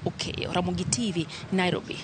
Okeyo, Ramogi TV, Nairobi.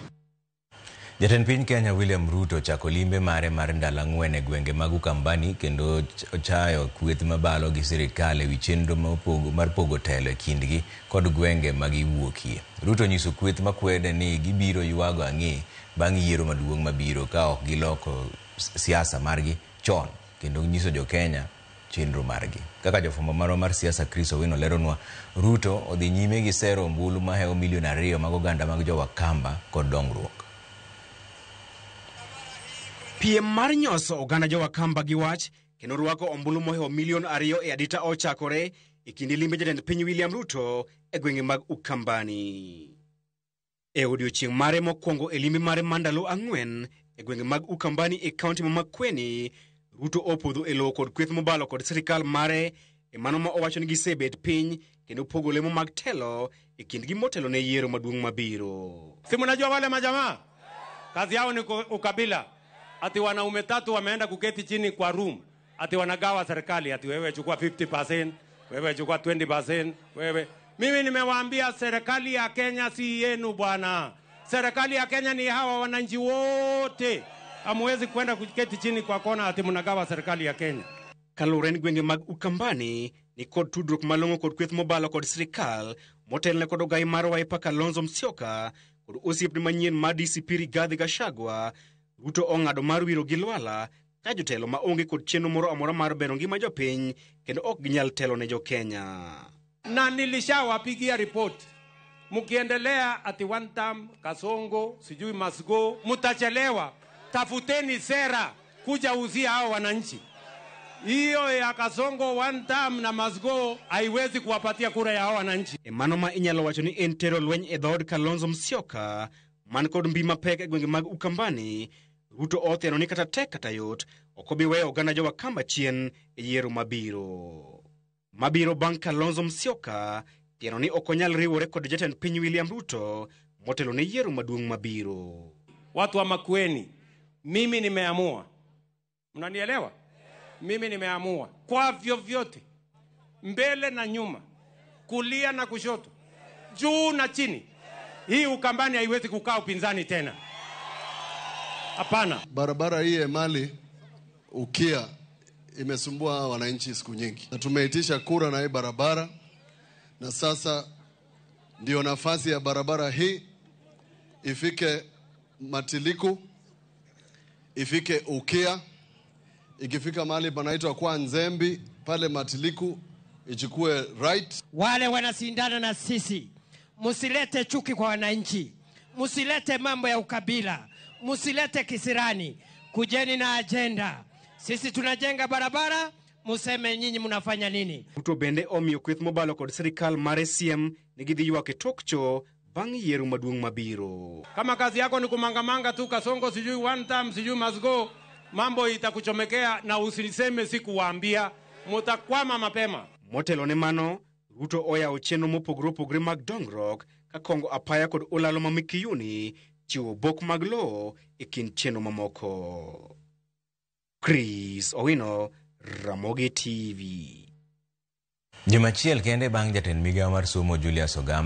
Jatend piny Kenya William Ruto ochako limbe mare mar ndalo 4 e gwenge mag Ukambani kendo ochayo kweth mabalo gi sirikal ewi chenro mar pogo telo e kindgi kod gwenge ma giwuokie. Ruto onyiso kweth makwede ni gibiro ywago ang'e bang' yiero maduong' mabiro ka ok giloko siasa margi chon kendo nyiso jo Kenya chenro margi. Kaka jofwambo marwa mar siasa Chris Owino leronwa, Ruto odhi nyime gi sero ombulu mahewo milion 2 mag oganda mag jo-Wakamba kod dongruok. Piem mar nyoso oganda jo-Wakamba gi wach kendo rwako ombulu mohewo milion 2 e adita ochakore e kinde limbe jatend piny William Ruto e gwenge mag Ukambani. E odiochieng' mare mokwongo e limbe mare mar ndalo 4 e gwenge mag Ukambani e kaunti ma Makueni, Ruto opodho e lowo kod kweth mobalo kod sirikal mare e mano ma owacho ni gisebet piny kendo pogo lemo mag telo e kindgi motelo ne yiero maduong' mabiro. Si mnajua wale majamaa kazi yao ni ukabila, ati wanaume 3 wameenda kuketi chini kwa room, ati wanagawa serikali, ati wewe chukua 50%, wewe chukua 20%, wewe. Mimi nimewaambia serikali ya Kenya si yenu bwana. Serikali ya Kenya ni hawa wananchi wote. Hamwezi kwenda kuketi chini kwa kona ati mnagawa serikali ya Kenya. Kaluwore ni gwenge mag Ukambani ni kod tudruok malong'o kod kweth mobalo kod sirikal motelne kod ogai mar Wiper Kalonzo Musyoka kod osiepne manyien mar DCP Rigathi Gachagua, Ruto ong'ado mar wiro gi lwala ka jotelo maonge kod chenro moro amora mar bero ngima jopiny kendo ok ginyal telo ne jo-Kenya. Na nilishawapigia report, mkiendelea ati one term, Kasongo, sijui must go, mutachelewa. Tafuteni sera kuja uzia hao wananchi. Hiyo ya Kasongo one term na must go haiwezi kuwapatia kura ya hao wananchi. E mano ma inyalo wacho ni en tero lweny e dhood Kalonzo Musyoka man kod mbi mapek e gwenge mag Ukambani, Ruto othiano ni kata tek kata yot ok obi weyo oganda jo-Wakamba chien e yiero mabiro. Mabiro bang' Kalonzo Musyoka thiano ni ok onyal riwore kod jatend piny William Ruto motelo ne yiero maduong' mabiro. Watu wa Makueni, mimi nimeamua. Mnanielewa? Mimi nimeamua kwa vyovyote, mbele na nyuma, kulia na kushoto, juu na chini, hii Ukambani haiwezi kukaa upinzani tena. Hapana. Barabara hii Emali Ukia imesumbua wananchi siku nyingi, na tumeitisha kura na hii barabara, na sasa ndio nafasi ya barabara hii ifike Matiliku, ifike Ukia, ikifika mahali panaitwa kwa Nzembi pale Matiliku ichukue right. Wale wanashindana na sisi, msilete chuki kwa wananchi, msilete mambo ya ukabila, msilete kisirani, kujeni na agenda. Sisi tunajenga barabara, museme nyinyi mnafanya nini? Ruto bende omiyo kweth mobalo kod sirikal mar SCM ni gidhi ywak e tok cho bang' yiero maduong' mabiro. Kama kazi yako ni kumangamanga tu Kasongo sijui one time sijui must go, mambo itakuchomekea na usiseme sikuwaambia, mutakwama mapema. Motelo ne mano, Ruto oyawo chenro mopogore opogore mag dongruok ka kongo apaya kod olalo ma Mikiyuni, chiwo bok mag lowo e kind chenro mamoko. Chris Owino, Ramogi TV. Juma achiel kende bang' jatend migawo mar somo Julius Ogamba